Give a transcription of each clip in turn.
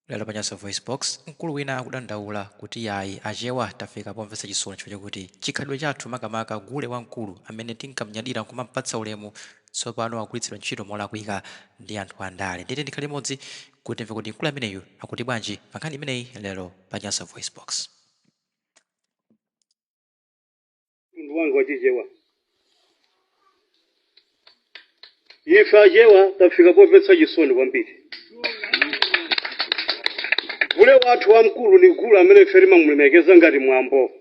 Lero pa Nyasa VoiceBox, mkulu wina akudandaula kuti yayi, Achewa tafika pomvetsa chisoni chifukwa chakuti chikhalidwe chathu, makamaka gule wamkulu amene tinkamnyadira nkumampatsa ulemu, tsopano akugwiritsidwa ntchito molakwika ndi anthu andale. Ndiye tikhale limodzi kuti timve kuti mkulu ameneyu akuti bwanji pa nkhani imeneyi lero pa Nyasa VoiceBox. Mtundu wanga wachichewa, ife Achewa tafika pomvetsa chisoni kwambiri. Gule wathu wamkulu ni gule amene ife timamulemekeza ngati mwambo,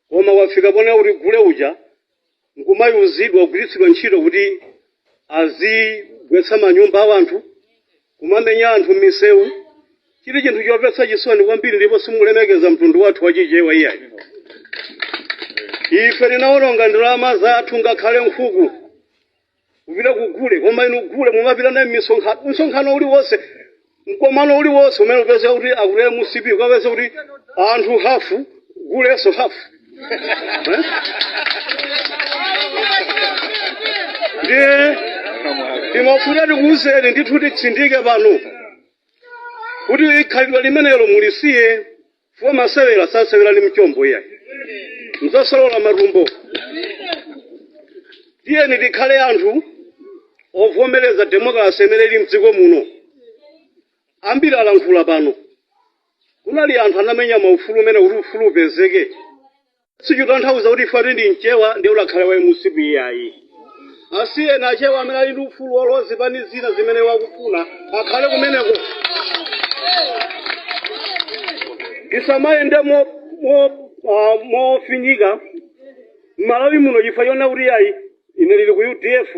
koma wafika ponena kuti gule uja nkumayuzidwa, kugwiritsidwa ntchito kuti azigwetsa manyumba a anthu, kumamenya anthu m'misewu. Chili chinthu chomvetsa chisoni kwambiri ndipo simulemekeza mtundu wathu wachichewa iyayi. Ife tinawononga ndalama zathu, ngakhale nkhuku, kupita kugule, koma inu gule mumapita naye m'misonkhano, msonkhano uliwonse, mkomano uliwonse umene upeza kuti akuti MCP, ukapeza kuti anthu hafu guleso hafu. Eh? Ndiye timafuna tikuwuzeni ndithu, titsindike pano kuti khalidwe limenelo mulisiye, chifukwa masewera sasewera ndi mchombo iyayi, mzasolola matumbo. Tiyeni tikhale anthu ovomereza demokrasi imene ili mdziko muno. Ambiri alankhula pano, kunali anthu anamenya maufulu umene kuti ufulu upezeke. Sichitanthauza kuti ife ati ndi Mchewa ndiye udakhale wa MCP iyayi. Asiyeni Achewa amene ali ndi ufulu wolowa zipani zina zimene wakufuna akhale kumeneko. Tisamayende mofinyika m'Malawi muno chifukwa chona kuti yayi, ine ndili ku UDF,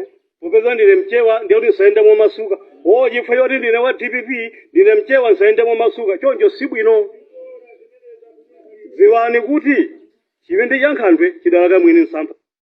popeza ndine Mchewa ndiye kuti nsayende momasuka, o chifukwa choti ndine wa DPP, ndine Mchewa, nsayende momasuka. Choncho sibwino. Dziwani kuti chipindi cha nkhandwe chidalaka mwini msampha.